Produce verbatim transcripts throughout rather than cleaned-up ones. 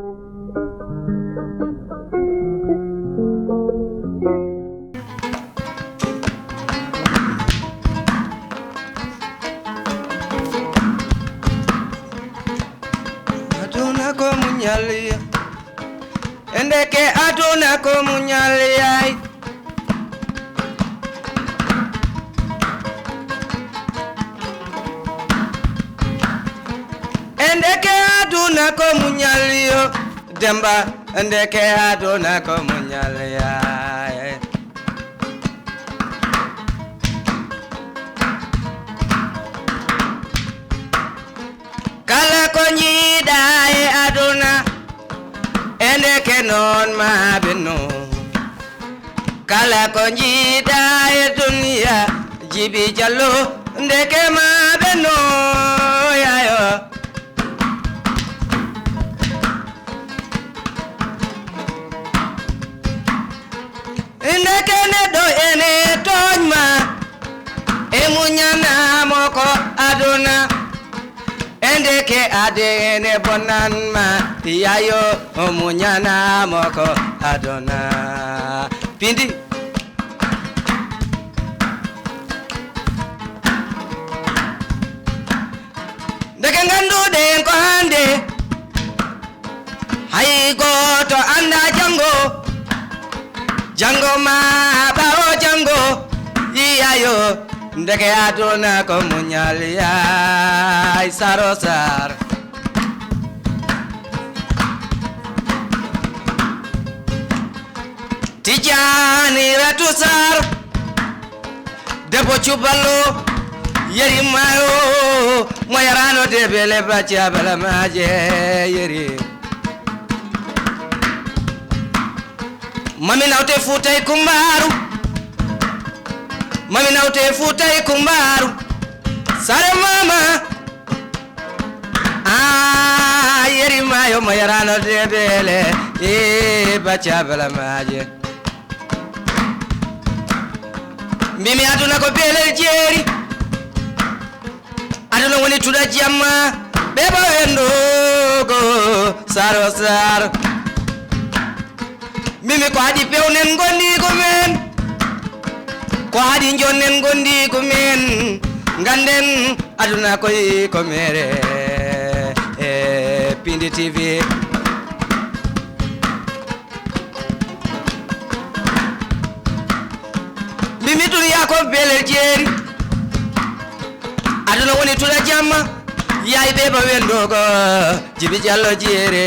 Aduna ko muñal ya. Ndeke aduna ko muñal yaay. Ndeke aduna ko muñal yo. Demba, ndeke aduna ko muñal yaay. Kala ko njiiɗa e aduna, e ndeke noon ma ɓennu. Kala ko njiiɗa e duniya, Jibi Jallo, ndeke ma ɓennu, yaayo. Ndeke neɗɗo ene tooñ ma, e muñana mo ko aduna. E ndeke ade ene bonan ma, yaayo, o muñana mo ko aduna. Pindi. Ndeke ngannduɗen ko hannde, hay gooto annda janngo, janngo ma ɓaawo janngo, yaayo, ndeke aduna ko muñal yaay Saro Sar. Tijani Ratu Sar. Debbo cuballo, yeri mayo, mo yarano debele bacci abala maje, yeri. Mami nawte futay kumbaru, mami nawte futay kumbaru, sare mama. Ah, yeri mayo mo yarano debele, e bacci abala maje. Mbimi aduna ko belel jeeri. Aduna woni tuɗa jamma. Ɓe ɓa wendogo saro sar. Mbimi ko haɗi pewnen gondi ko men. Ko haɗi jonnen gondi ko men. Ganden aduna koy ko mere. E Pindi T V. Mbimi duniya ko belel jeeri. Aduna woni tuɗa jamma. Yaay ɓe ba wendogo. Jibi Jallo jeere.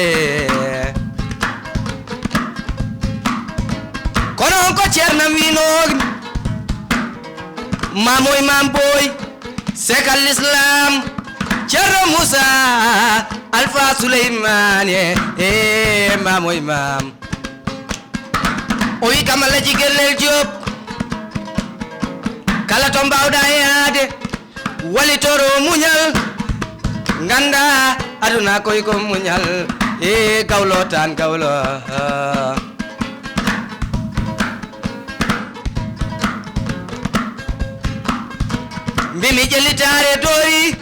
Kono on ko Ceerno wino. Mamoy Mam Boy. Seek al Islam, Ceerno Muusa, Alfa Suleymaani, e, e, Maam o Imaam. O wi kam Alhaji Gellel Joob, kala to mbaawɗa yaade, walitoro muñal, ngannda aduna koy ko muñal, e gawlo tan gawlo. Mbimi ƴellitaare doori,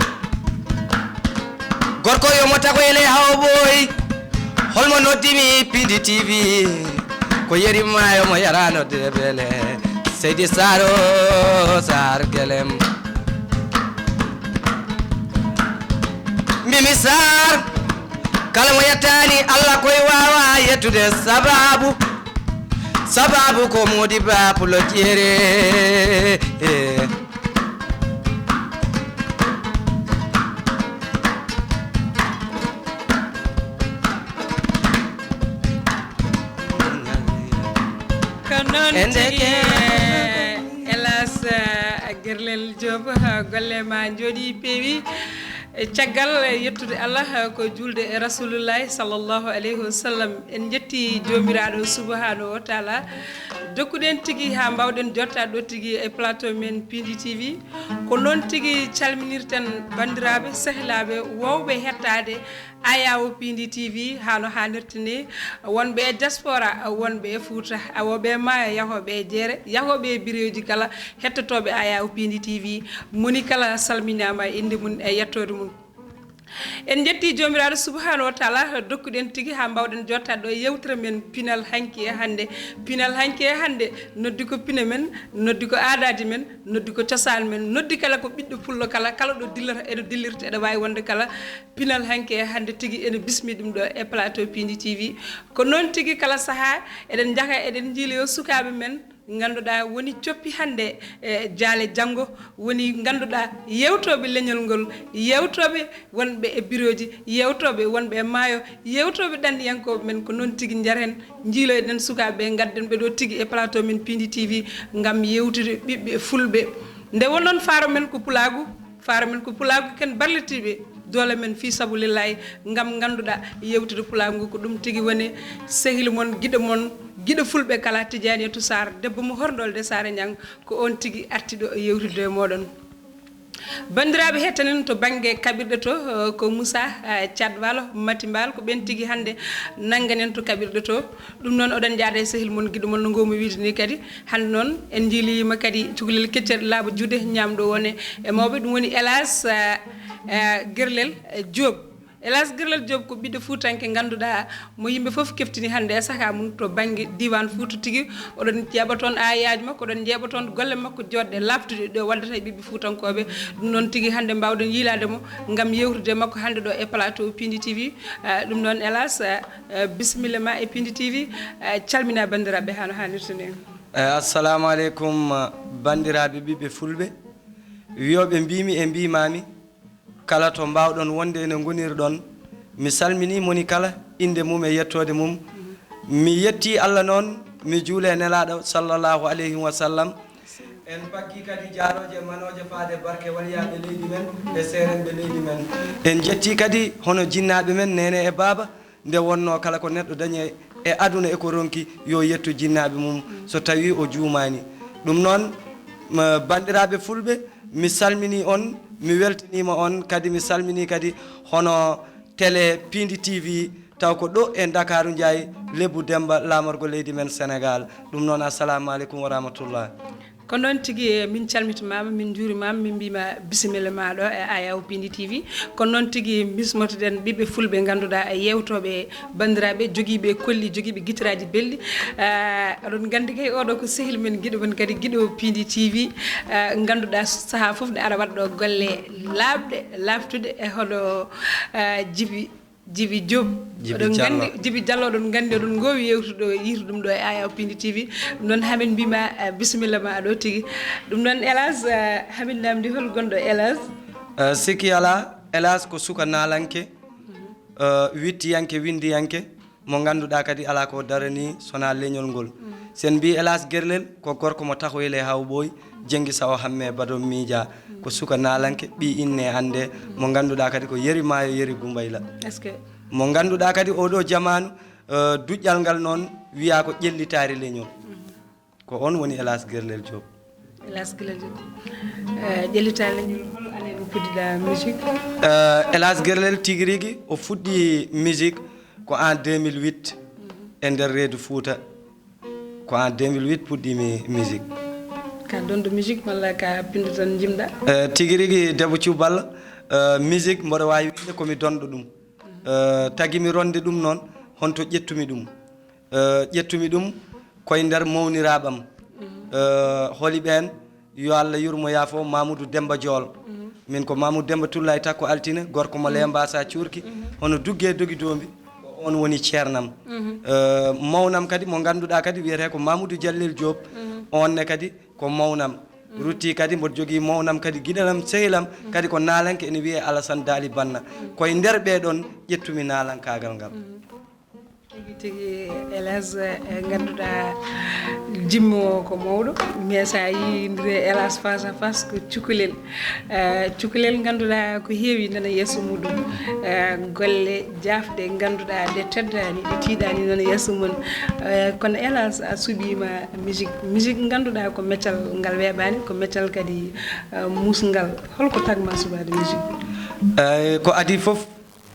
gorko yo mo tago ele haw boy. Holmo noddimi Pindi T V? Ko yeri maayo mo yarano debele. Seydi Saro, Sar Gelem. Mbimi Sar, kala mo yettani Allah koy wawa yettude sababu. Sababu ko Mody Ba Pulo Jeere. Ko noon tigi, hélas, Gerlel Diop, golle ma njooɗi peewi. E caggal yettude Allah, ko juulde e Rasulullahi sallallahu alayhi wa sallam, en njetti Joomiraaɗo subhanahu wa taala, dokkuɗen tigi haa mbaawɗen jottaade ɗo tigi e plateau men Pindi T V. Ko noon tigi calminirten banndiraaɓe, sehilaaɓe, woowɓe hettaade Ayawo Pindi T V, haa no haanirta ni, wonɓe e diaspora, wonɓe e Fuuta, awooɓe e maayo, yahooɓe e jeere, yahooɓe e bireeji kala, hettotooɓe Ayawo Pindi T V, moni kala salminaama e innde mum e yettoode mum. En njetti Joomiraaɗo Subhaanahu wa Taala, dokkuɗen tigi haa mbaawɗen jottaade ɗo e yewtere men pinal hanki e hannde. Pinal hanki e hannde noddi ko pine men, noddi ko aadaaji men, noddi ko cosaan men, noddi kala ko ɓiɗɗo pullo kala, kala ɗo dillata, eɗo dillirta, eɗo waawi wonde kala pinal hanki e hannde tigi ene bismi ɗum ɗo e plateau Pindi T V. Ko noon tigi kala sahaa eɗen njaka, eɗen njiiloyo sukaaɓe men, ngannduɗaa woni coppi hannde e jaale janngo, woni ngannduɗaa yewtooɓe leñol ngol, yewtooɓe wonɓe e birooji, yewtooɓe wonɓe e maayo, yewtooɓe ɗanniyankooɓe men. Ko noon tigi njaren, njiiloyɗen sukaaɓe ɓe, ngadden ɓe ɗo tigi e plateau men Pindi T V ngam yewtude ɓiɓɓe fulɓe. Nde wonnoon faaro men ko pulaagu, faaro men ko pulaagu, ken barlitiiɓe doole men fii sabu lillaay ngam ngannduɗaa yewtude pulaagu ngu. Ko ɗum tigi woni sehil mon, giɗo mon, giɗo fulɓe kala, Tijaaniyatu Saar, debbo mo Horndolde Saare Ñang. Ko oon tigi arti ɗo e yewtidde e mooɗon. Banndiraaɓe heɗotooɓe to bannge kaɓirɗe to, eh, ko Moussa, eh, Thiat Walo, Mati Mbaal, ko ɓeen tigi hannde nannganen to kaɓirɗe to. Ɗum noon, oɗon njaada e sehil mon, giɗo mon, no ngoowmi wiide ni kadi. Hannde noon, en njiiliima kadi cukalel keccel laaɓa juude, ñaamɗo wone e mawɓe, ɗum woni Elas, eh, eh, Gerlel, eh, Diop. Elas Gerlel Diop ko ɓiɗɗo fuutanke ngannduɗaa mo yimɓe fof keftini hannde e sahaa mum to bannge diiwaan Fuuta tigi. Oɗon njaɓa toon aayaaji makko, oɗon njeeɓa toon golle makko jooɗɗe laaɓtuɗe ɗe o waddata e ɓiɓɓe fuutankooɓe. Ɗum noon tigi hannde mbaawɗen yiilaade mo ngam yewtude e makko hannde ɗo e plateau Pindi T V. Eh, ɗum noon, Elas, eh, eh, bisimilla ma e Pindi T V. Eh, calmina banndiraaɓe haa no haanirta ni. Eh, assalamu aleykum, eh, banndiraaɓe ɓiɓɓe fulɓe, wiyooɓe mbiimi e mbiimaami, kala to mbaawɗon wonde ene ngonirɗon, mi salminii moni kala innde mum e yettoode mum. Mi yettii Allah noon, mi juule e Nelaaɗo sallallahu alayhi wa sallam. En paggii kadi jaalooje e manooje faade barke waliyaaɓe leydi men e seerenɓe leydi men. En njettii kadi hono jinnaaɓe men, neene e baaba, nde wonnoo kala ko neɗɗo dañi e aduna e ko ronki, yo yettu jinnaaɓe mum so tawii o juumaani. Ɗum noon, m-, banndiraaɓe fulɓe, mi salminii on, mi weltaniima on, kadi mi salminii kadi hono télé Pindi T V, taw ko ɗo e Ndakaaru Njaay, Lebbu Demmba, laamorgo leydi men Senegaal. Ɗum noon, assalamu aleykum wa rahmatullah. Ko noon tigi, eh, min calmitimaama, min njuurimaama, min mbiima bisimilla ma ɗo e Ayaw Pindi T V. Ko noon tigi mbismotoɗen ɓiɓɓe fulɓe ngannduɗaa e yewtooɓe banndiraaɓe, jogiiɓe kolli, jogiiɓe gitaraaji belɗi. Eh, oɗon nganndi kay oɗo ko sehil men, giɗo men kadi, giɗo Pindi T V. Eh, ngannduɗaa sahaa fof ne ara waɗa ɗo golle laaɓɗe, laaɓtuɗe e hono, eh, Jibi, Jibi Diop. Jibi Oɗon Diallo. Nganndi, Jibi Diallo, oɗon nganndi, oɗon ngoowi yewtude ɗo, yiytude ɗum ɗo e Ayaw Pindi T V. Ɗum noon, hamin mbiima, eh, bisimilla ma ɗo tigi. Ɗum noon, Elas, eh, hamin namdi hol gonɗo Elas? Eh, sikki alaa, Elas ko suka naalanke, eh, wittiyanke, winndiyanke, mo ngannduɗaa kadi alaa ko daranii sonaa leñol ngol. Sen mbii Elas Gerlel ko gorko mo tahoyle haw ɓooy, jenngi sawo hamme badon miija. Ko suka naalanke, ɓii inne annde, mo ngannduɗaa kadi ko yeri maayo, yeri Gumbayla. Est-ce que Mo ngannduɗaa kadi oɗo jamaanu, eh, duƴƴal ngal noon wiyaa ko ƴellitaare leñol. Ko on woni Elas Gerlel Diop. Elas Gerlel Diop. Eh, ƴellitaare leñol, hol année mo puɗɗiɗaa musique? Eh, Elas Gerlel tigi rigi o fuɗɗi musique ko en deux mille huit e nder reedu Fuuta. Ko en deux mille huit puɗɗiimi musique. Ka donɗo musique walla ka pinndo tan njimɗaa? Eh, tigi rigi Debbo Cuballo, eh, musique mboɗo waawi wiide ko mi donɗo ɗum. Eh, tagi mi ronde ɗum noon, honto ƴettumi ɗum? Eh, ƴettumi ɗum koye nder mawniraaɓam. Eh, holi ɓeen? Yo Allah yurmo yaafo Mamoudou Demba Diol. Min ko Mamoudou Demba Tullay Takko Altine, gorko mo Leemba sa cuurki, hono dugge dogi doombi, ko on woni ceernam. Eh, mawnam kadi mo ngannduɗaa kadi wiyetee ko Mamoudou Diallel Diop, on ne kadi ko mawnam. Rutti kadi mboɗo jogii mawnam kadi giɗalam, sehilam, kadi ko naalanke ene wiyee Alassane Daly Banna. Koye nder ɓee ɗoon ƴettumi naalankaagal ngal. Tigi tigi, Elas, eh, ngannduɗaa jimmo o ko mawɗo, mais so a yiyindire Elas face à face ko cukalel. Eh, cukalel ngannduɗaa ko heewi nana yeeso muɗum. Eh, golle jaafɗe ngannduɗaa ɗe teddaani, ɗe tiiɗaani nana yeeso mum. Eh, kono Elas a suɓiima musique. Musique ngannduɗaa ko meccal ngal weeɓaani, ko meccal kadi, eh, musngal. Holko tagma suɓaade musique? Eh, ko adii fof,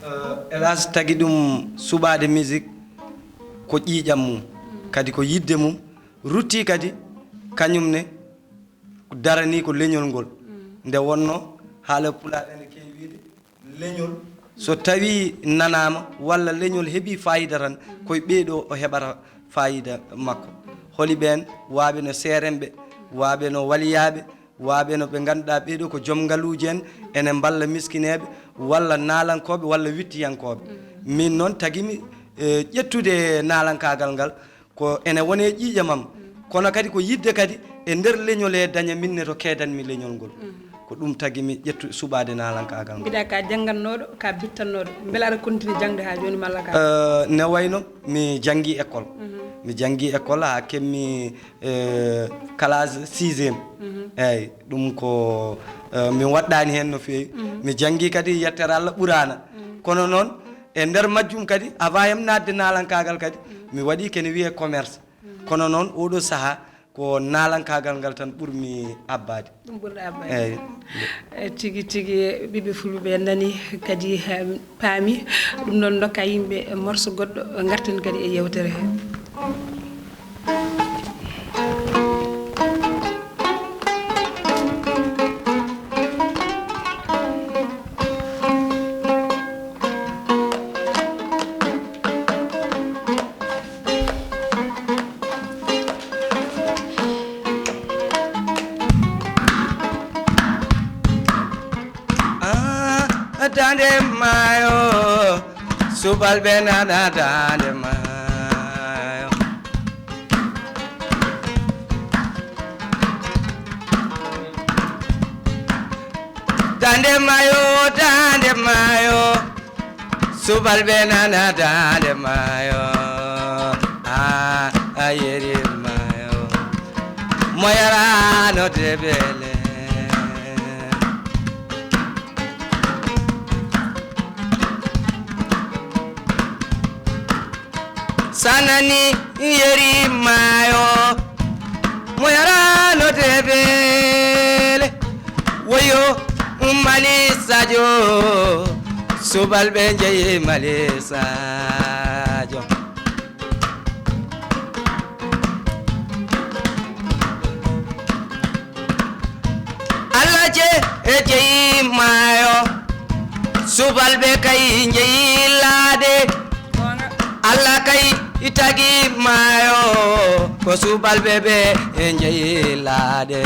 Eh, Elas tagi ɗum suɓaade musique ko ƴiiƴam mum, kadi ko yiɗde mum, rutti kadi kañum ne daranii ko leñol ngol. Nde wonnoo haala pulaar ene keewi wiide, leñol So tawii nanaama walla leñol heɓii faayida tan, koye ɓee ɗoo o heɓata faayida makko. Holi ɓeen? Waaɓe no seeremɓe, waaɓe no waliyaaɓe, waaɓe no ɓe ngannduɗaa ɓee ɗoo ko joom ngaluuji en, ene mballa miskineeɓe, walla naalankooɓe, walla wittiyankooɓe. Min noon tagi mi, eh, ƴettude naalankaagal ngal, ko ene wone ƴiiƴam am, kono kadi ko yiɗde kadi e nder leñol he daña min ne to keedanmi leñol ngol. Ko ɗum tagi mi ƴettu suɓaade naalankaagal ngal. Mbiɗa ka janngannooɗo, ka bittannooɗo. Mbele aɗa continue jaŋde haa jooni malla ka? Eh, ne wayno mi janngi école. Mi janngi école haa kemmi, eh, classe sixième. Eeyi, ɗum ko, eh, mi waɗɗaani heen no feewi. Mi janngi kadi yettere Allah ɓuraana. Kono noon, e nder majjum kadi, avant hem naatde naalankaagal kadi, mi waɗi kene wiyee commerce. Kono noon, oɗo sahaa, ko naalankaagal ngal tan ɓurmi abbaade. Ɗum ɓurɗa abbaade. Eeyi. Eh, tigi, tigi, ɓiɓɓe fulɓe ɓe nani kadi, eh, paami. Ɗum noon, ndokka yimɓe morso goɗɗo, ngarten kadi e yewtere he. Ah, daande maayo, subalɓe nana daande maayo. Daande maayo, daande maayo, subalɓe nana daande maayo. Ah, a yeri maayo, mo yaraano debele. Sanani yeri maayo, mo yaraano debele. Woyo Mali Sadio, subalɓe njeyi Mali Sadio. Allah je e jeyi maayo, subalɓe kay njeyi laade. Allah kay tagi maayo, ko subalɓe ɓe e njeyi laade.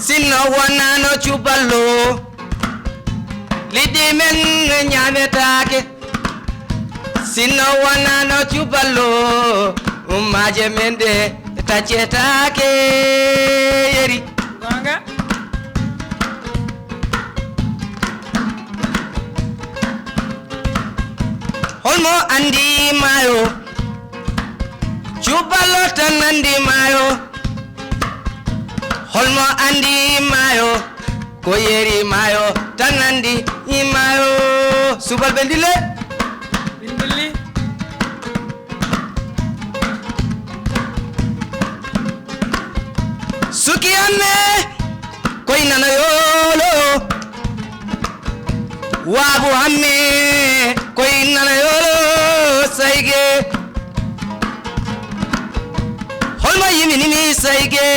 Sinno wonano cuballo, liɗɗi men ñaametaake. Sinno wonano cuballo, ummaaje men ɗe taccetaake. Yeri. Goonga. Holmo anndi maayo? Cuballo tan anndi maayo. Holmo anndi maayo? Ko yeri maayo tan anndi maayo. Subalɓe ndille. Min ndilli. Suki amme koy nana yoolo. Waabu amme koy nana yoolo sayge. Holmo yiminini sayge?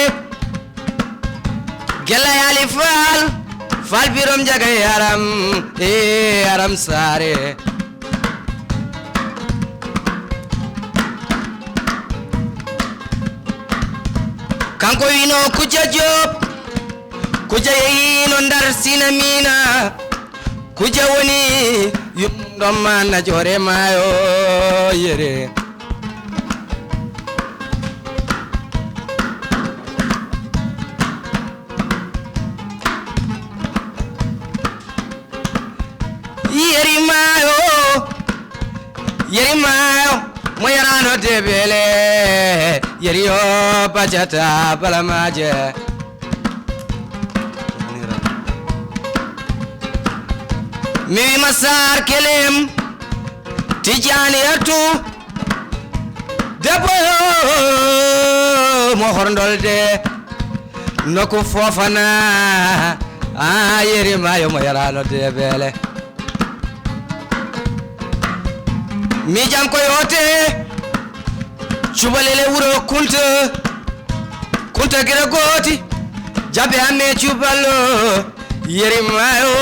Gella yaali faal, faal birom jaga e aram, e aram saare. Kanko wino Kujja Joob, Kujja yeyino Ndar Sinamina. Kujja woni yumɗon ma najoore maayo yere. Yeri maayo, yeri maayo, mo yaraano debele, yeri o bajata balamaaje. Mi wi Masaar Kelem, Tijjaani Yattu, debbo mo horndolde, nokku Foofana, a yeri maayo mo yaraano debele. Miijam ko yoote, cubalele wuro Kunta, Unta gida gooti, jaɓe amme cuballo, yeri maayo,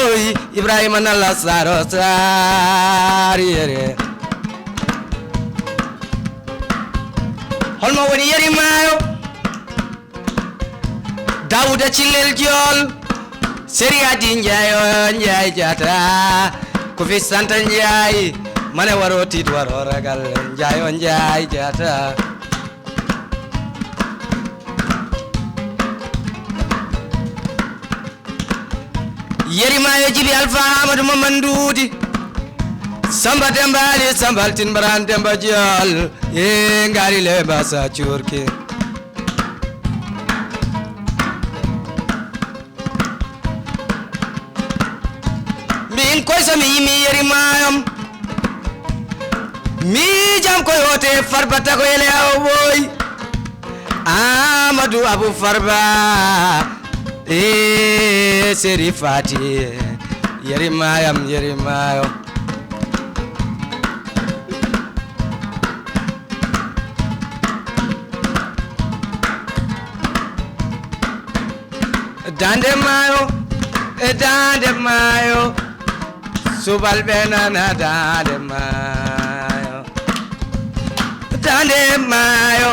Ibrahima Nalla Saro Sar yere. Holmo woni yeri maayo? Dawuda Cillel Jool, Seri Adi Njaay o Njaay Jaata, ko fi Santa Njaay, mane waro tit waro ragal, Njaay o Njaay Jaata. Yeri maayo jibi Alfa Amadou Mamadou Nduudi. Samba Demba Ali Sambal Tin Baran Demba Jol. E ngari le basa curki. Min koy so mi yimi yeri maayom. Mi jam koy wote Farba Tago ele awo boy. Amadou Abou Farba. E Seri Fati. Yeri maayam, yeri maayo. Dande maayo, e dande maayo, subalɓe nana dande maayo. Dande maayo,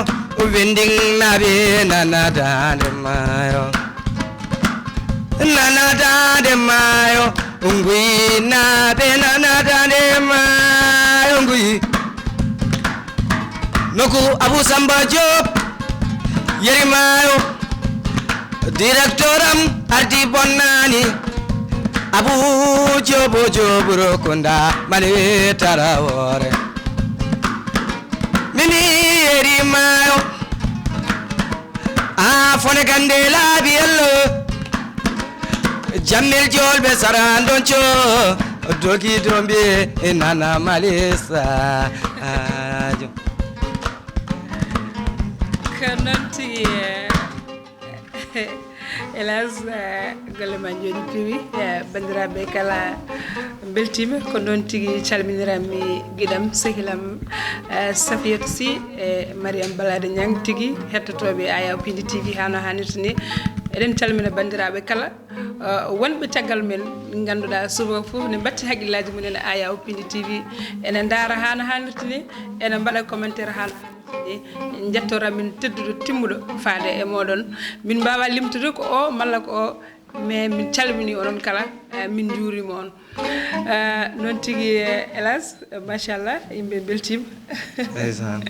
winding naɓe nana dande maayo. Nana dande maayo, nguy naɓe nana dande maayo, nguy. Nokku Abou Samba Diop, yeri maayo, directeur am ardi bonnani. Abou Diop, Diop Rokunda, mani wetara wore. Mini yeri maayo, a fone gande laabi yello. Jammel jolɓe sara donco, dogi dombe e nana malisa. Ajo. Ko noon tigi, eh, hélas, eh, golle ma joni piwi, eh, bandiraɓe kala beltima. Ko noon tigi calminiranmi giɗam, sehilam, eh, Safiyatu Si, e Mariam Balade Ñang tigi, hettotoɓe Ayaw Pindi T V hano hanirta ni. Eɗen calmina bandiraɓe kala, eh, wonɓe caggal men, ganduɗa souvent fof ne batti haqqillaji mumen e Ayaw Pindi T V, ene ndaara hano hanirta ni, ene mbaɗa commentaire hano hanirta ni. Jettoram min tedduɗo timmuɗo faade e moɗon. Min mbawa limtude ko o malla ko o, mais min calmini onon kala, eh, min juurima on. Eh, noon tigi, eh, hélas, eh, machallah, yimɓe beltima. Ndeysaan.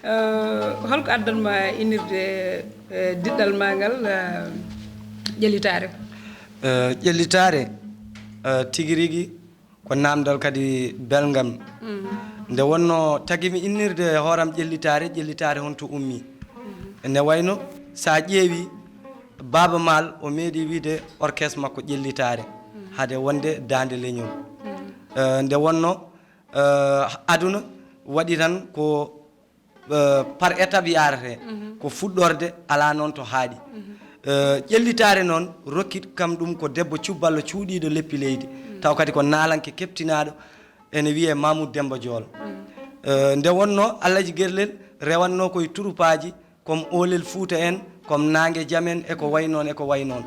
Eh, holko addanma innirde, eh, diɗɗal ma ngal, eh, ƴellitaare? Eh, ƴellitaare, eh, tigi rigi ko namdal kadi belngal. Nde wonno tagi mi innirde hooram ƴellitaare, ƴellitaare honto ummi? Nde wayno sa ƴeewi Baaba Maal o meeɗi wiide orchestre makko ƴellitaare hade wonde daande leñol. Eh, nde wonno, eh, aduna waɗi tan ko, eh, par étape yaarate, ko fuɗɗorde, alaa noon to haaɗi. Eh, ƴellitaare noon rokki kam ɗum ko debbo cubballo cuuɗiiɗo leppi leydi, taw kadi ko naalanke keɓtinaaɗo, ene wiyee Mamoud Demba Jool. Eh, nde wonno Alhaji Gerlel rewatno koye turupaaji, comme Oolel Fuuta en, comme Naange Jam en, e ko way noon, e ko way noon.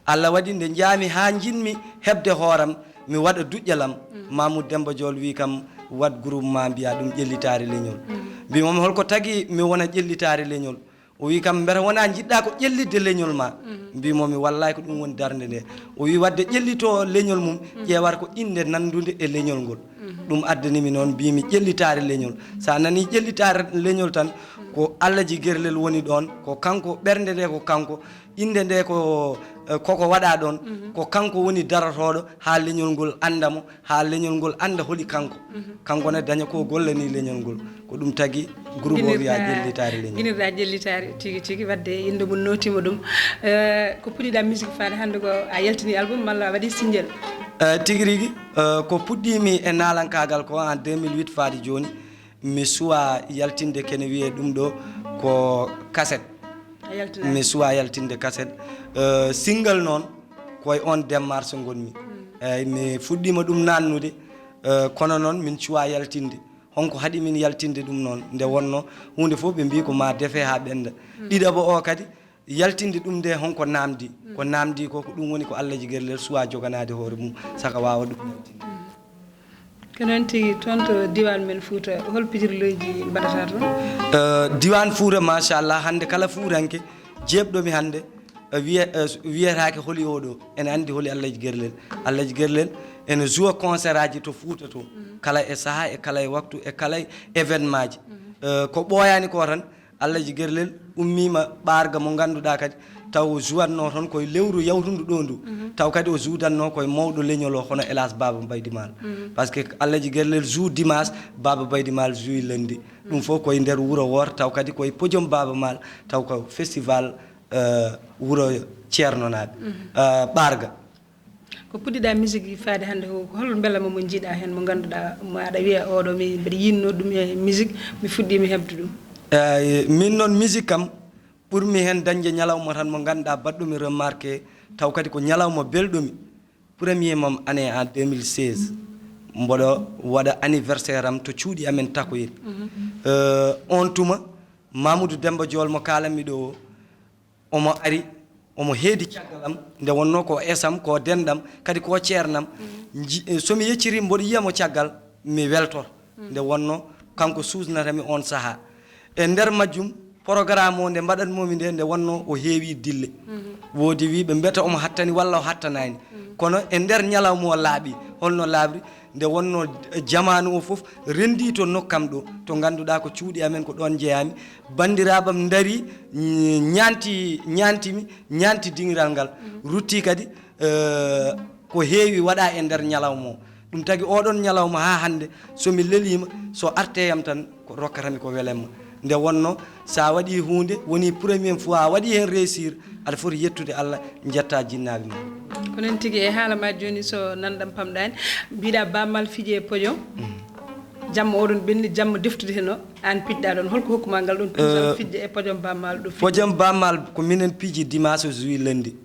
Allah waɗi nde njaami haa njiɗmi heɓde hooram, mi waɗa duƴƴal am. Mamoud Demba Jool wii kam, waɗ groupement mbiyaa ɗum Ƴellitaare Leñol. Mbii moom, holko tagi mi wona Ƴellitaare Leñol? O wii kam, mbete wonaa njiɗɗaa ko ƴellitde leñol ma? Mbii moom, mi wallaay ko ɗum woni darnde nde. O wii waɗde ƴellitoo leñol mum, ƴeewata ko innde nanndunde e leñol ngol. Ɗum addani mi noon, mbii mi Ƴellitaare Leñol. So a nanii Ƴellitaare Leñol tan, ko Alhaji Gerlel woni ɗoon, ko kanko, ɓernde nde ko kanko, innde nde ko, eh, koko waɗaa ɗoon, ko kanko woni darotooɗo haa leñol ngol annda mo, haa leñol ngol annda holi kanko. Kanko ne daña ko gollani leñol ngol. Ko ɗum tagi groupe o wiyaa Ƴellitaare Leñol. Guinirɗa Ƴellitaare, tigi tigi, waɗde innde mum nootiima ɗum. Eh, ko puɗɗiɗa musique faade hannde ko a yaltini album malla a waɗi single? Eh, tigi rigi, eh, ko puɗɗiimi e naalankaagal ko en deux mille huit faade jooni. Mi suwaa yaltinde kene wiyee ɗum ɗo ko cassette. A yaltinaani? Mi suwaa yaltinde cassette. Eh, single noon, ko e on démarche ngonmi. Eeyi, mi fuɗɗiima ɗum naannude, eh, kono noon min cuwaa yaltinde. On ko haɗi min yaltinde ɗum noon, nde wonno huunde fof ɓe mbii ko ma defe haa ɓennda. Ɗiɗaɓo o kadi, yaltinde ɗum nde honko naamdi? Ko naamdi ko, ko ɗum woni ko Allaji Gerlel suwa joganaade hoore mum, saka waawa ɗum yaltinde. Ko noon tigi, toon to diiwaan men Fuuta, hol pijirlooji mbaɗataa toon? Eh, diiwaan Fuuta, machallah, hannde kala Fuutanke jeeɓɗo mi hannde, eh, wiye-, eh, wiyetaake holi oo ɗoo, ene anndi holi Allaji Gerlel. Allaji Gerlel ene joua concert aji to Fuuta to, kala e sahaa, e kala e waktu, e kala e événement ji. Eh, ko ɓooyaani ko tan, Allaji Gerlel ummiima Ɓaarga mo ngannduɗaa kadi, taw o jouatno toon koye lewru yawtundu ɗoo ndu, taw kadi o joudanno koye mawɗo leñol o, hono hélas Baaba Mbaydi Maal. Par ce que Allaji Gerlel joue dimanche, Baaba Mbaydi Maal joue lundi. Ɗum fof koye nder wuro wooto, taw kadi koye podium Baaba Maal, taw ko festival, eh, wuro ceernonaaɓe, eh, Ɓaarga. Ko puɗɗiɗaa musique faade hannde ko, ko hol mbelama mo njiiɗaa heen, mo ngannduɗaa, mo aɗa wiya, "Oo ɗoo mi, mbeɗa yiɗnoo ɗum e musique, mi fuɗɗii mi heɓde ɗum"? Eey, miin noon, musique kam, ɓurmi heen dañde ñalawma tan mo ngannduɗaa, baɗɗo mi remarqué, taw kadi ko ñalawma belɗo mi. Premier mom année en deux mille seize, mboɗo waɗa anniversaire am to cuuɗi amen Takoyel. Eh, oon tuma, Mamoudou Demba Jool mo kaalanmi ɗoo o, omo ari, omo heedi caggal am, nde wonnoo ko esam, ko denɗam, kadi ko ceernam. Nji-, eh, so mi yecciri mboɗo yiya mo caggal, mi weltor. Nde wonnoo kanko suusnatami oon sahaa. E nder majjum, programme o nde mbaɗatnoomi nde, nde wonnoo o heewii dille. Woodi wiyɓe mbiyata omo hattani walla o hattanaani. Kono e nder ñalawma o laaɓi. Holno laaɓri? Nde wonnoo jamaanu o fof renndii to nokkam ɗo, to ngannduɗaa ko cuuɗi amen, ko ɗoon njeyaami. Banndiraaɓe am ndarii, ñaanti, ñaantimi, ñaanti dingiral ngal. Ruttii kadi, eh, ko heewi waɗaa e nder ñalawma o. Ɗum tagi oɗon ñalawma haa hannde, so mi leliima, so artee yam tan, ko rokkatami ko welemma. Nde wonnoo, so a waɗii huunde, wonii premier fois a waɗii heen réussir, aɗa foti yettude Allah, njettaa jinnaaɓe ma. Ko noon tigi, e haala ma jooni, so nanɗam pamɗaani, mbiɗa Baaba Maal fije e podium. Jamma oɗon ɓenni, jamma deftude heno, aan piɗɗa ɗoon. Holko hokku ma ngal ɗoon podium, eh, fijde e podium Baaba Maal ɗo fijde? Podium Baaba Maal ko minen piiji dimanche, o joue lundi.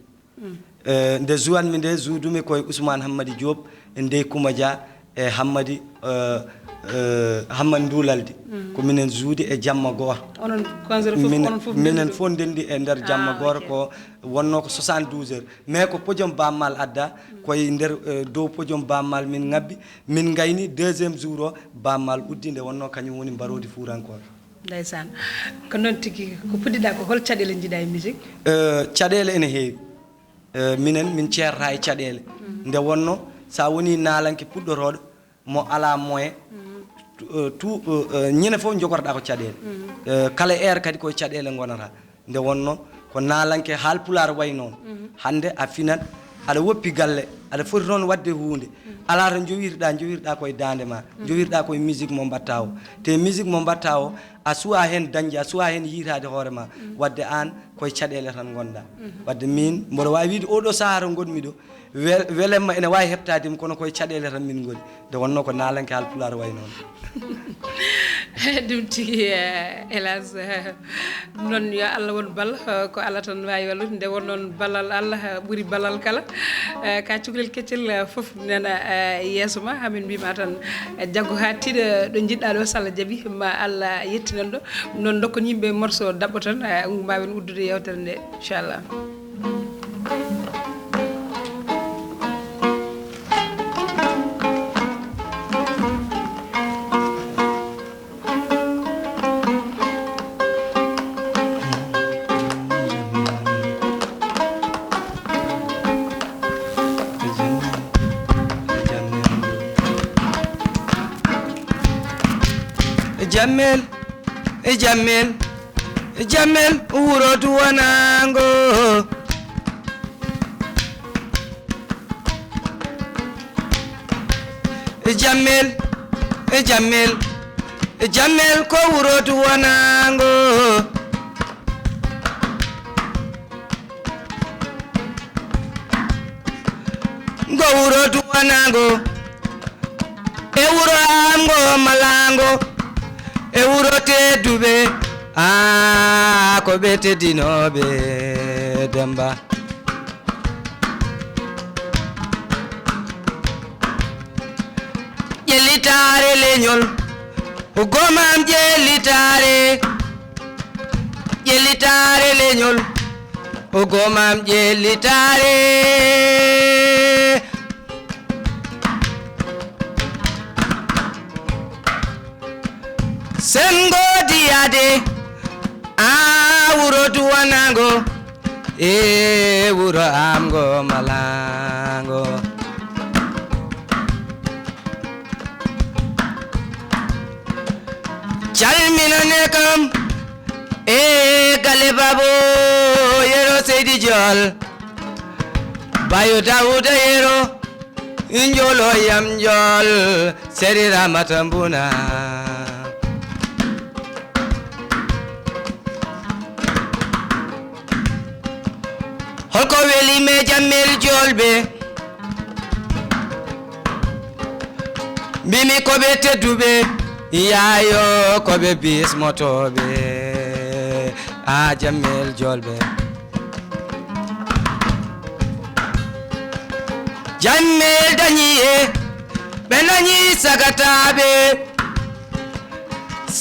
Eh, nde jouatmi nde, jouadumi ko e Ousmane Hammadi Diop, e Ndey Kuma Dia, e Hammadi, eh, eh, Hammadi Ndulaldi. Ko minen joude e jamma gooto. Onon concert fof, minen, onon fof minen ndenndi ɗum? Fof ndenndi e nder jamma, ah, gooto, ok. Ko wonnoo ko soixante-douze heures. Mais ko podium Baaba Maal adda, ko e nder, eh, dow podium Baaba Maal min ngabbi, min ngayni. Deuxième jour o, Baaba Maal uddi, nde wonnoo kañum woni mbaroodi fuurankooɓe. Ndeysaan. Ko noon tigi, ko puɗɗiɗaa ko, hol caɗeele njiɗaa e musique? Eh, caɗeele ene heewi. Eh, minen, min ceerata e caɗeele. Nde wonnoo, so a wonii naalanke puɗɗorooɗo, mo alaa moyen, tu-, eh, tu-, eh, eh, ñande fof njogorɗaa ko caɗeele. Eh, kala heure kadi ko e caɗeele ngonata. Nde wonnoo, ko naalanke Haalpulaar wayi noon. Hannde a finat, aɗa woppi galle, aɗa foti toon waɗde huunde. Alaa to njowirɗaa, njowirɗaa ko e daande ma, njowirɗaa ko e musique mo mbaɗtaa o. Te musique mo mbaɗtaa o, a suwaa heen dañde, a suwaa heen yiytaade hoore ma. Waɗde aan, ko e caɗeele tan ngonɗaa. Waɗde miin, mboɗo waawi wiyde oo ɗoo sahaa to ngonmi ɗo, wel-, welemma ene waawi heɓtaade mi, kono ko e caɗeele tan min ngoni. Nde wonnoo ko naalanke Haalpulaar wayi noon. Ɗum tigi, eh, hélas, eh, ɗum noon, yo Allah won bal, eh, ko Allah tan waawi wallude. Nde won noon, ballal Allah, eh, ɓuri ballal kala. Eh, ka cukalel keccel, eh, fof nana, eh, yeeso ma. Hamin mbima tan, eh, jaggu haa tiiɗa ɗo njiɗɗa ɗo, so Allah jaɓi, ma Allah yettinan ɗo. Ɗum noon, dokkon yimɓe morceau daɓɓo tan, eh, ma wen uddude yewtere nde, inchallah. Jammel, e jammel, e jammel wuro duwanaango. E jammel, e jammel, e jammel ko wuro duwanaango. Ngo wuro duwanaango, e wuro am ngo malaango, e wuro tedduɓe, aa, ko ɓe teddinooɓe Demba. Ƴellitaare leñol, Gomam ƴellitaare, ƴellitaare leñol. O gomam ƴellitaare. Sen ngoodi yaade, a wuro duwanaango, e wuro am ngo malaango. Calminane kam, e galle Babo Yero Seydi Jol, Bayo Dawuda Yero, Njolo yam Jol, Seri Ramata Mbuna. Holko weli me jammel jolɓe? Mbimi ko ɓe tedduɓe, yaayo ko ɓe bismotooɓe, a jammel jolɓe. Jammel dañi e ɓe dañi sagataaɓe.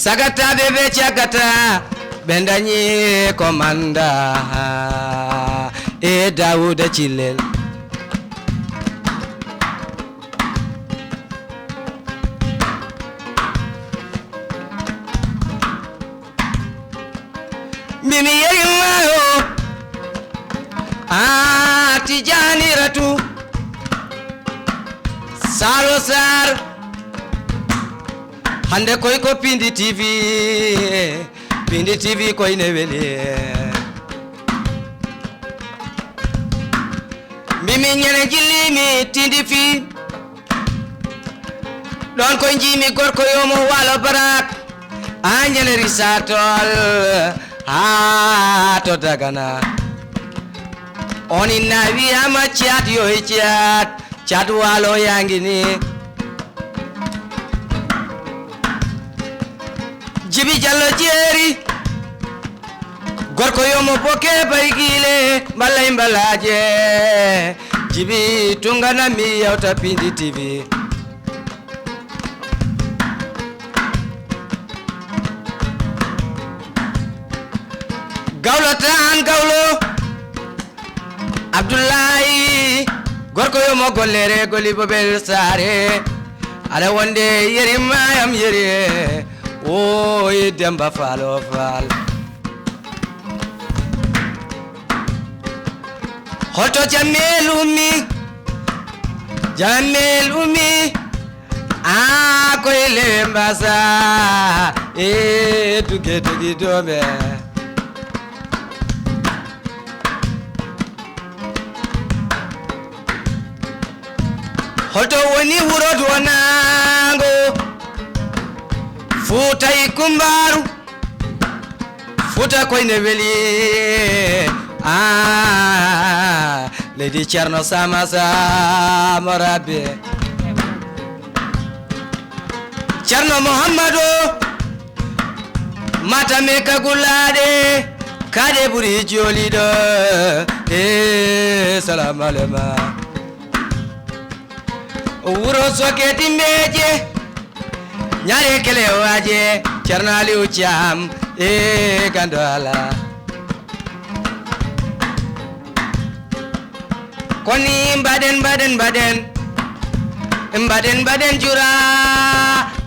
Sagataaɓe ɓe cagata, ɓe dañi ko manda e Daawuda Cillel. Mbimi yeri mayo, a Tijani Ratu, Salo Sar. Hande koy ko Pindi T V, Pindi T V koy ne weli. Mbimi ñande jillimi tindi fi. Ɗon ko jiimi gorko yo mo waalo barak. A ñande risatol haa to Dagana. On inna wiyama caat yo e caat, caat waalo yaangi ni. Jibi Jallo Jeeri, gorko yo mo bokke baygile, mbalay mbalaaje. Jibi tungana mi yewta Pindi T V. Gawlo tan gawlo. Abdullahi, gorko yo mo gollere goli bobel saare. Aɗa wonde yeri mayam yeri. Oy Demba Faalo Faal. Hoto jammel ummi, jammel ummi, a koyle mbasa, e tuge tugi dome. Hoto woni wuro duwanaango? Fuuta e Kumbaaru. Fuuta koy ne weli. Ah, leydi Ceerno Sama Samo Rabbe. Ceerno Muhammadu. Matam e kagulaaɗe, kaaɗe ɓuri joliɗo. E salamu aleyma. Wuro Soke Timbeeje, ñaare Kelewaaje, Ceerno Aliw Caam, e Gando Ala. Koni mbaɗen, mbaɗen, mbaɗen. Mbaɗen, mbaɗen jura.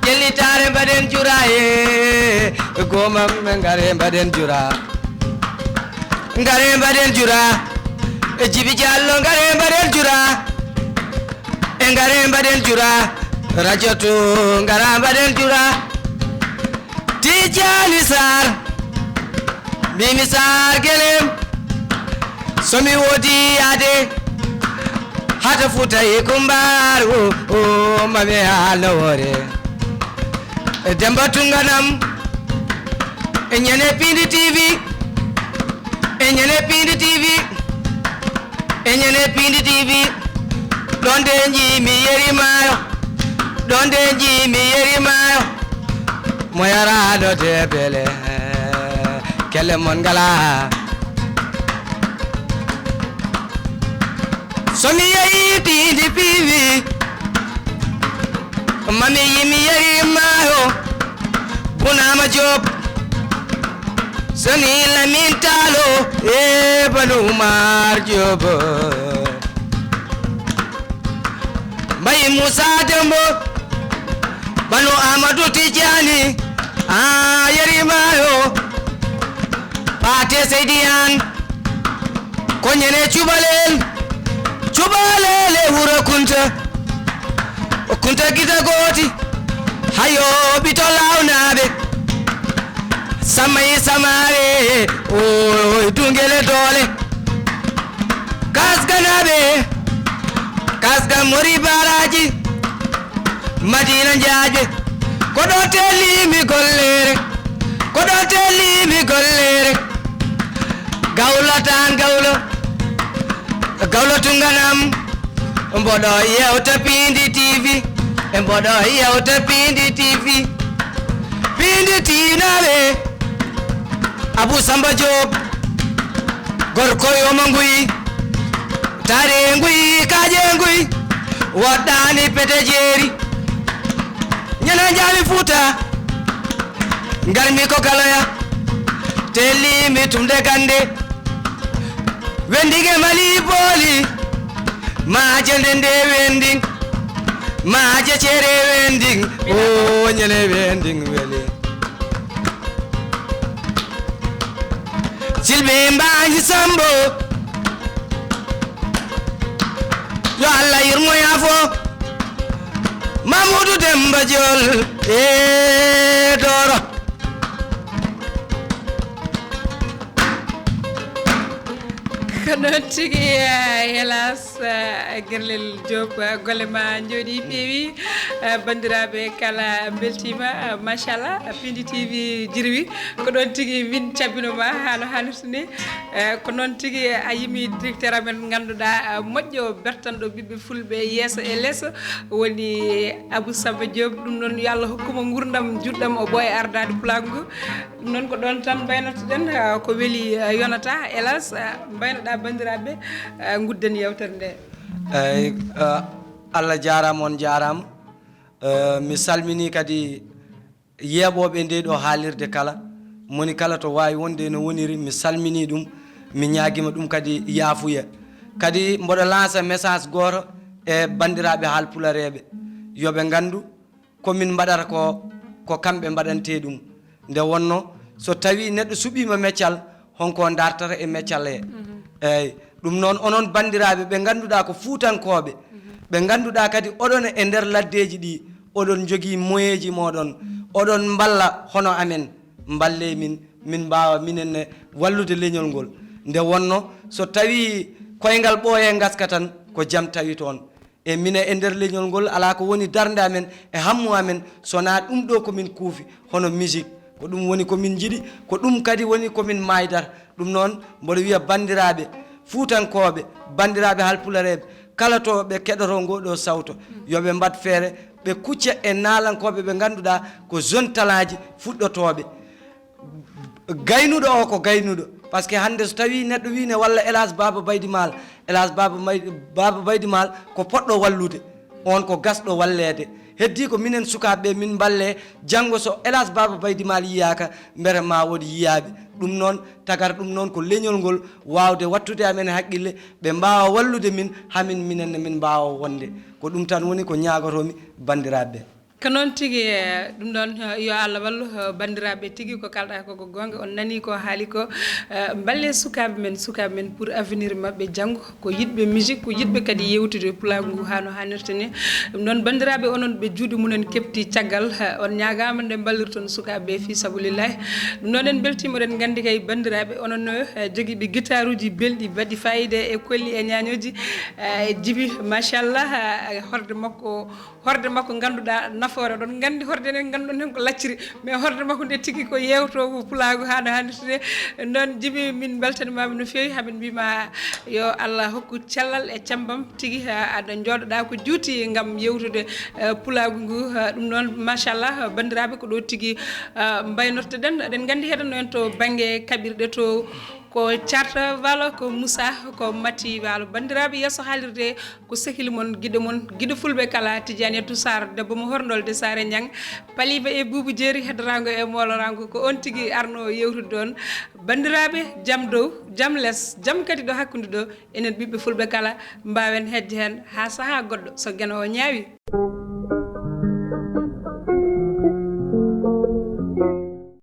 Ƴellitaare mbaɗen jura, e. Gomam ngare mbaɗen jura. Ngare mbaɗen jura. E Jibi Jallo ngare mbaɗen jura. E ngare mbaɗen jura. Rajatu ngara mbaɗen jura. Tijani Sarr, Mimi Sarr Guelem, so mi woodi yaade hata Fuuta e Kumbaaru, o, o, mami haalno woore. E Demba Tunganam, e ñande Pindi T V, e ñande Pindi T V. E ñande Pindi T V, ɗon de njiimi yeri maayo, ɗon de njiimi yeri maayo. Mo yaraano de bele, kelle mon ngala. So mi yehi Pindi T V, mami yimi yeri maayo. Punama Job, Sani Lamin Talo, e Banu Umar Job. Mbayi Musa Dembo, Banu Amadu Tijani, a yeri mayo. Pate Seydi An, ko ñene cubalel, cubalel e wuro Kunta. O Kunta gita gooti, hayo ɓito lawnaaɓe. Samay samaare, o dungele doole. Kasganaaɓe, kasga mori baraji. Madina Njaaje, ko ɗo tellimi gollere, ko ɗo tellimi gollere. Gawlo tan gawlo, gawlo tunganam. Mboɗo yewta Pindi T V, e mboɗo yewta Pindi T V. Pindi T V naɓe, Abu Samba Diop, gorko yo mo nguy, tare nguy, kaaƴe nguy, woɗɗaani pete jeeri. Ñana njaami Fuuta, ngarmi ko Galoya, tellimi tumde gannde. Wending e Mali booli, maaje nde nde Wending, maaje cere Wending, o ñene Wending weli. Silɓe Mbañi Sambo, yo Allah yurmo yaafo. Mamoudou Demba Diol e Doro. Ko noon tigi, eh, hélas, eh, Gerlel Diop, eh, golle ma njooɗi peewi. Eh, banndiraaɓe kala mbeltiima, eh, machallah, eh, Pindi T V jirwi. Ko ɗoon tigi min cabbinoma haa no haanirta ni. Eh, ko noon tigi, eh, a yimi directeur amen ngannduɗaa, eh, moƴƴo bertanɗo ɓiɓɓe fulɓe yeeso e leeso, woni Abou Samba Diop. Ɗum noon yo Allah hokku mo nguurndam juutɗam, o ɓooya ardaade pulaagu ngu. Ɗum noon ko ɗoon tan mbaynortoɗen, eh, ko weli, eh, yonata, hélas, eh, mbaynoɗaa banndiraaɓe, eh, ngudden yeewtere nde. Eyi, eh, Allah jaaraama, on jaaraama. Eh, mi salminii kadi yeeɓooɓe nde ɗo haalirde kala, moni kala to waawi wonde no woniri, mi salminii ɗum, mi ñaagiima ɗum kadi yaafuya. Kadi mboɗo lansa message gooto e banndiraaɓe haalpulareeɓe, yo ɓe nganndu ko min mbaɗata ko, ko kamɓe mbaɗantee ɗum. Nde wonnoo, so tawii neɗɗo suɓiima meccal, honko dartata e meccal he? Eeyi, ɗum noon, onon banndiraaɓe ɓe ngannduɗaa ko fuutankooɓe, ɓe ngannduɗaa kadi oɗon e nder laddeeji ɗi, oɗon njogii moyeeji mooɗon, oɗon mballa hono amen, mballee min, min mbaawa minen ne wallude leñol ngol. Nde wonnoo, so tawii koyngal ɓooyee ngaska tan, ko jam tawi toon. E minen e nder leñol ngol, alaa ko woni darnde amen e hammu amen, so wonaa ɗum ɗo ko min kuufi, hono musique. Ko ɗum woni ko min njiɗi, ko ɗum kadi woni ko min maaydata. Ɗum noon, mboɗo wiya banndiraaɓe fuutankooɓe, banndiraaɓe haalpulareeɓe, kala to ɓe keɗoto ngoo ɗo sawto, yo ɓe mbaɗ feere, ɓe kucca e naalankooɓe ɓe ngannduɗaa ko zone talaaji fuɗɗotooɓe. Gaynuɗo o ko gaynuɗo, par ce que hannde so tawii neɗɗo wii ne walla Elhadj Baba Baydi Maal, Elhadj Baba May-, Baba Baydi Maal ko poɗɗo wallude, on ko gasɗo walleede. Heddii ko minen sukaaɓe ɓe min mballee, janngo so Elhadj Baba Baydi Maal yiyaaka, mbete ma wood yiyaaɓe. Ɗum noon, tagata ɗum noon ko leñol ngol waawde wattude amen haqqille, ɓe mbaawa wallude min, hamin minen ne min mbaawa wonde. Ko ɗum tan woni ko ñaagotoomi banndiraaɓe ɓe. Ko noon tigi, eh, ɗum ɗoon, eh, yo Allah wallu, eh, banndiraaɓe tigi ko kalɗaa ko, ko goonga, on nanii ko haali ko, eh, mballee sukaaɓe men, sukaaɓe men pour avenir maɓɓe janngo, ko yiɗɓe musique, ko yiɗɓe kadi yeewtude pulaagu ngu haa no haanirta ni. Ɗum ɗoon banndiraaɓe onon ɓe juuɗe mumen kepti caggal, eh, on ñaagaama nde mballirton sukaaɓe ɓe fii sabulillahi. Ɗum ɗoon en mbeltiima, oɗen nganndi kay banndiraaɓe onon, eh, jogiiɓe gitaaruuji belɗi baɗɗi faayiida e kolli e ñaañooji, eh, Jibi, machallah, eh, horde makko, horde makko ngannduɗaa nafoore. Oɗon nganndi horde nden ngannduɗon heen ko lacciri, mais horde makko nde tigi ko yeewtoowo pulaagu haa no haanirta ni. Noon Jibi, min mbeltanimaama no feewi, haa min mbiima yo Allah hokku cellal e cembam tigi, haa aɗa njooɗoɗaa ko juuti ngam yeewtude, eh, pulaagu ngu. Eh, ɗum noon, machallah, banndiraaɓe, ko ɗo tigi, eh, mbaynortoɗen. Eɗen nganndi heɗanno en to bannge kaɓirɗe to Ko Carta Walo, ko Moussa, ko Mati Walo. Banndiraaɓe, yeeso haalirde ko sehil mon, giɗo mon, giɗo fulɓe kala, Tidiane Toussar, debbo mo Horndol de Saare Ñang, Paliba e Buubu Jeeri, heddoraango e mooloraango, ko on tigi arno yewtude ɗon. Banndiraaɓe, jam dow, jam les, jam kadi ɗo hakkunde ɗo, enen ɓiɓɓe fulɓe kala, mbaawen hedde heen haa sahaa goɗɗo, so geno o ñaawi.